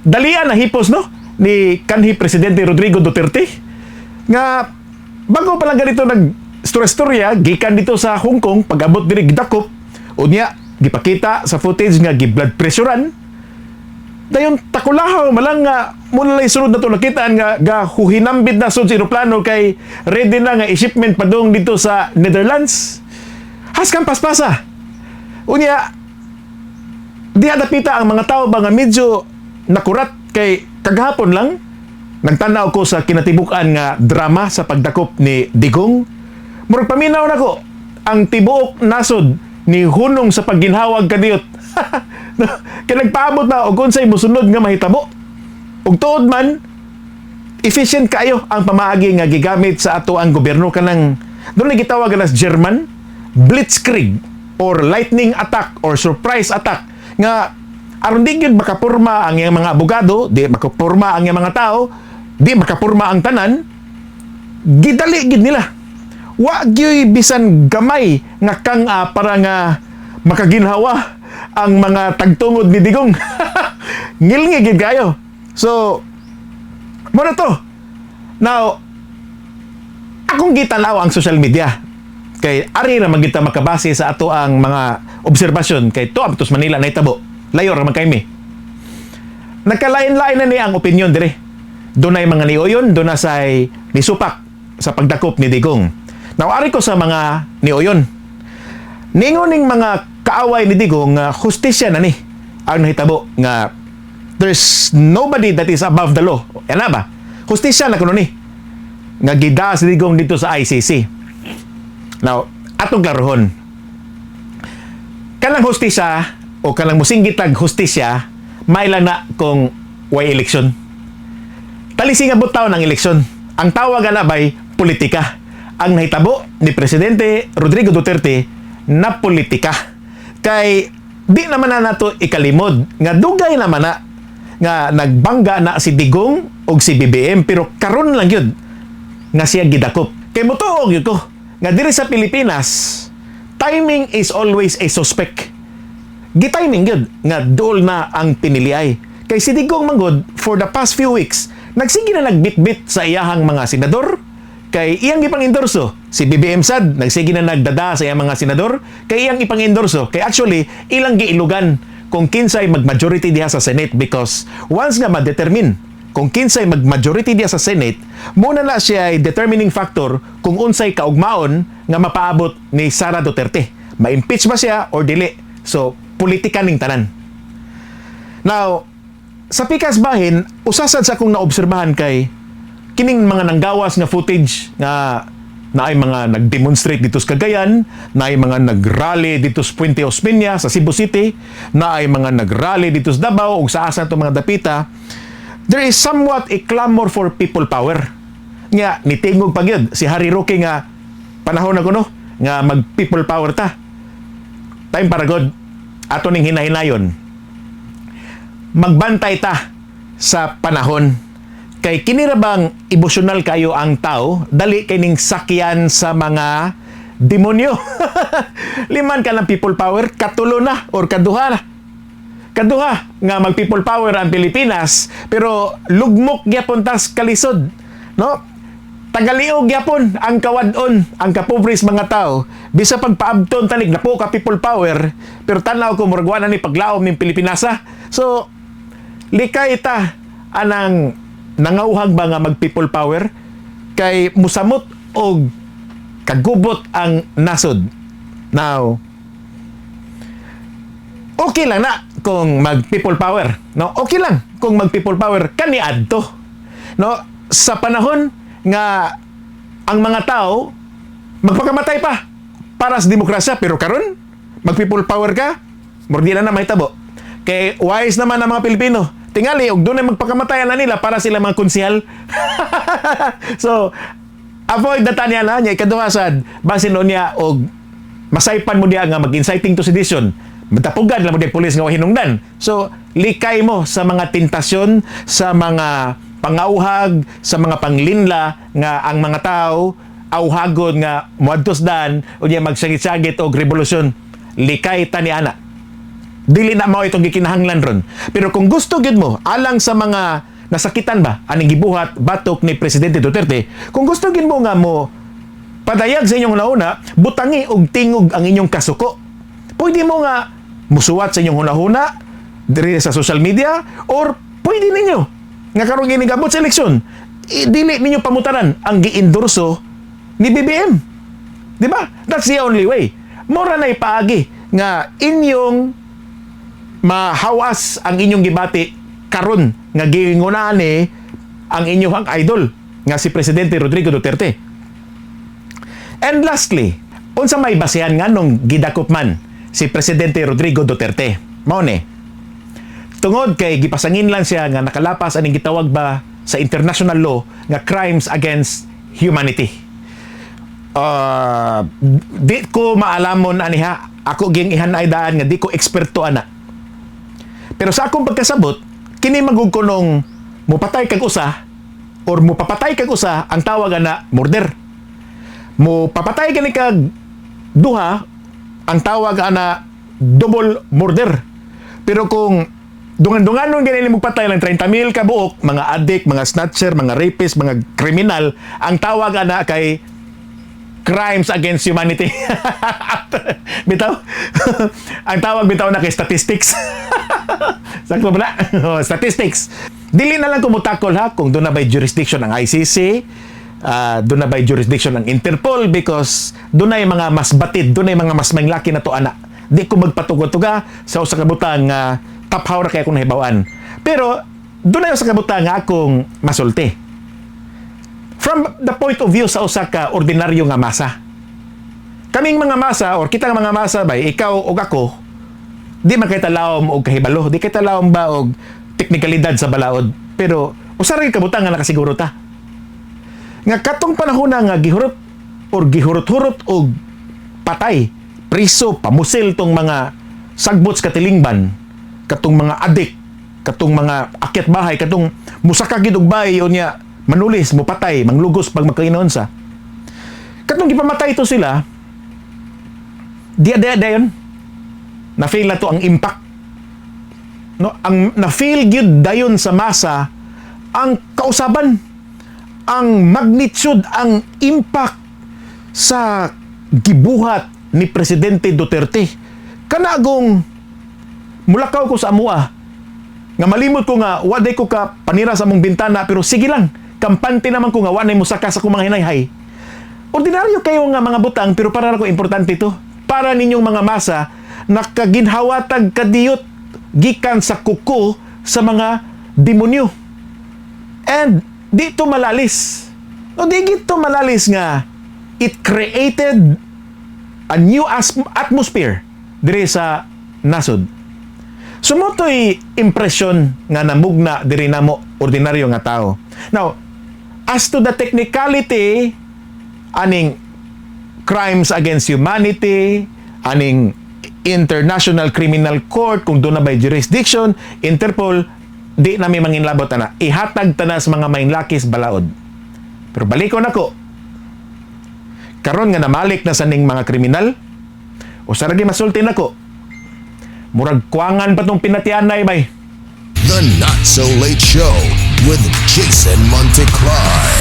Dalian na hipos, no, ni kanhi Presidente Rodrigo Duterte nga bago pa lang ganito nag storya gikan dito sa Hong Kong, pag-abot diri gidakop, unya gipakita sa footage nga gi blood pressurean. Dayon takulahaw malang nga muna lang sunod na to nakitaan nga gahuhinambit na sud sa eroplano kay ready na nga i-shipment padung dito sa Netherlands. Haskan paspasa. Unya diha dapita ang mga tao ba nga medyo nakurat kay kagahapon lang nagtanaw ko sa kinatibuk-an nga drama sa pagdakop ni Digong. Murag paminaw nako ang tibuok nasod ni hunong sa pagginhawag kadiyot. Kay nagpaabot na og unsay mosunod nga mahitabo. Ug tuod man efficient kaayo ang pamaagi nga gigamit sa ato ang gobyerno, kanang doon na gitawag na German blitzkrieg or lightning attack or surprise attack nga aron di gyud makapurma ang iyang mga abogado, di makapurma ang iyang mga tao, di makapurma ang tanan, gidali gid nila. Wa gyuy bisan gamay nga kang para nga makaginhawa ang mga tagtungod ni Digong. Ngilngi gid kayo. So, mao na to. Now, akong gitanaw ang social media. Kay ari ra man kita makabase sa ato ang mga obserbasyon kay to abtos Manila na itabo. Layo ra man kay mi. Nagkalain-lain na ni ang opinion dire. Dunay mga niuyon, doon na say nisupak sa pagdakop ni Digong. Now, ari ko sa mga niuyon. Ningon ning mga kaaway ni Digong nga hustisya na ni ang nahitabo, nga there's nobody that is above the law. Yan na ba? Hustisya na kuno ni nga gidaa si Digong dito sa ICC. Now, atong klarohon. Kanang hustisya o kanang musinggitag hustisya, maila na kung way eleksyon. Talisi nga butaw ng eleksyon. Ang tawag na bay politika. Ang nahitabo ni Presidente Rodrigo Duterte na politika. Kay di naman na nato ikalimod nga dugay naman na nga nagbangga na si Digong og si BBM, pero karon lang yun nga siya gidakop. Kay motuo gyud ko nga diri sa Pilipinas, timing is always a suspect. Gitiming gyud nga duol na ang piniliay. Kay si Digong manggod, for the past few weeks, nagsige na nagbitbit sa iyahang mga senador kay iyang ipang-endorso. Si BBM sad nagsige na nagdada sa iyang mga senador kay iyang ipang-endorso. Kay actually ilang giilugan kung kinsay mag-majority diha sa Senate, because once nga ma-determine kung kinsay mag-majority diha sa Senate, muna na siya ay determining factor kung unsay kaugmaon nga mapaabot ni Sara Duterte. Ma-impeach ba siya or dili? So, politika ning tanan. Now, sa pikas bahin, usasad sa akong naobserbahan kay kining mga nanggawas nga footage nga naay mga nag-demonstrate dito sa Cagayan, naay mga nag-rally dito sa Puente Osmeña sa Cebu City, naay mga nag-rally dito sa Davao ug sa asa itong mga dapita. There is somewhat a clamor for people power. Nga nitingog pa gyud si Harry Roque nga panahon na kuno nga mag people power ta. Time para god ato ning hinahinayon. Magbantay ta sa panahon kay kini ra bang emosyonal kayo ang tao, dali kay ning sakyan sa mga demonyo. Liman ka ng people power, katulo na or kaduha na. Kaduha nga mag people power ang Pilipinas, pero lugmok gyapon tas kalisod, no? Tagaliog gyapon ang kawad-on, ang kapobres mga tao. Bisa pagpaabton tanig na po ka people power, pero tan-aw ko murag wa na ni paglaom ning Pilipinasa. So likay ta anang nangauhag ba nga mag people power kay musamot og kagubot ang nasod. Now, okay lang na kung mag people power, no? Okay lang kung mag people power kaniadto. No, sa panahon nga ang mga tao magpakamatay pa para sa demokrasya, pero karon mag people power ka, murag di na na mahitabo. Kay wise naman ang mga Pilipino. Tingali og dunay magpakamatayan na nila para sila mga konsehal. So, avoid na tanya na niya. Ikaduha sad, basin niya og masaypan mo diya nga mag-inciting to sedition. Matapugan lang mo diya pulis nga hinungdan. So, likay mo sa mga tentasyon, sa mga pangauhag, sa mga panglinla nga ang mga tao auhagon nga muadtos dan o diya magsagit-sagit og revolusyon. Likay ta ni ana. Dili na mao itong gikinahanglan ron. Pero kung gusto gyud mo alang sa mga nasakitan ba aning gibuhat batok ni Presidente Duterte, kung gusto gyud mo nga mo padayag sa inyong hunahuna, butangi og tingog ang inyong kasuko. Pwede mo nga musuwat sa inyong hunahuna diri sa social media or pwede ninyo nga karong inigabot sa eleksyon, dili ninyo pamutaran ang giendorso ni BBM. Di ba? That's the only way. Mora na ipaagi nga inyong mahawas ang inyong gibati karon nga giingunahan ni ang inyong idol nga si Presidente Rodrigo Duterte. And lastly, unsa may basehan nganong gidakop man si Presidente Rodrigo Duterte? Mao ni. Tungod kay gipasangin lang siya nga nakalapas aning gitawag ba sa international law nga crimes against humanity. Di ko maalamon ani ha. Ako ging ihanay daan nga di ko eksperto ana. Pero sa akong pagkasabot, kini magug kunong mupatay kag usa or mupapatay kag usa, ang tawag ana murder. Mupapatay kani kag duha, ang tawag ana double murder. Pero kung dungan-dunganon gani mo patay lang 30 mil ka buok, mga addict, mga snatcher, mga rapist, mga kriminal, ang tawag ana kay crimes against humanity. Bitaw? Ang tawag bitaw na kay statistics. Sakto ba na? Oh, statistics. Dili na lang ko mutakol ha kung doon na by jurisdiction ang ICC, doon na by jurisdiction ang Interpol because doon na yung mga mas batid, doon na yung mga mas manglaki na to ana. Di ko magpatugo-tuga sa usa ka butang nga taphaw ra kay akong nahibaw-an. Pero doon na yung sa kabutang nga akong masulti. From the point of view sa usa ka ordinaryo nga masa. Kaming mga masa or kitang mga masa bay, ikaw ug ako, di man kay talawom og kahibalo, di kay talawom ba og teknikalidad sa balaod. Pero usa ra gyud kabutang nga nakasiguro ta. Nga katong panahon na nga gihurot or gihurot-hurot og patay, priso, pamusil tong mga sagbot sa katilingban, katong mga adik, katong mga akyat bahay, katong musaka gid og bahay unya manulis, mupatay, manglugos pag magkainoon sa. Katong gipamatay to sila, di di dayon na-feel na to ang impact. No, ang na-feel gyud dayon sa masa ang kausaban, ang magnitude, ang impact sa gibuhat ni Presidente Duterte. Kanagong mulakaw ko sa amua nga malimot ko nga wa day ko ka panira sa among bintana, pero sige lang, kampante naman ko nga wa nay musaka sa akong mga hinayhay. Ordinaryo kayo nga mga butang, pero para ko importante ito para ninyong mga masa nakaginhawatag kadiyot gikan sa kuko sa mga demonyo. And di to malalis, no, di gito malalis nga it created a new atmosphere diri sa nasod. So mao to'y impression nga namugna diri namo ordinaryo nga tao. Now, as to the technicality aning crimes against humanity, aning International Criminal Court, kung doon na by jurisdiction, Interpol, di nami manginlabot ana. Ihatag ta na sa mga mainlakis balaod. Pero balikon ako. Karon nga namalik na sa ning mga kriminal, usa ra gyud masulti nako. Murag kuwangan pa tong pinatianay bay. The Not So Late Show with Jason Monteclar.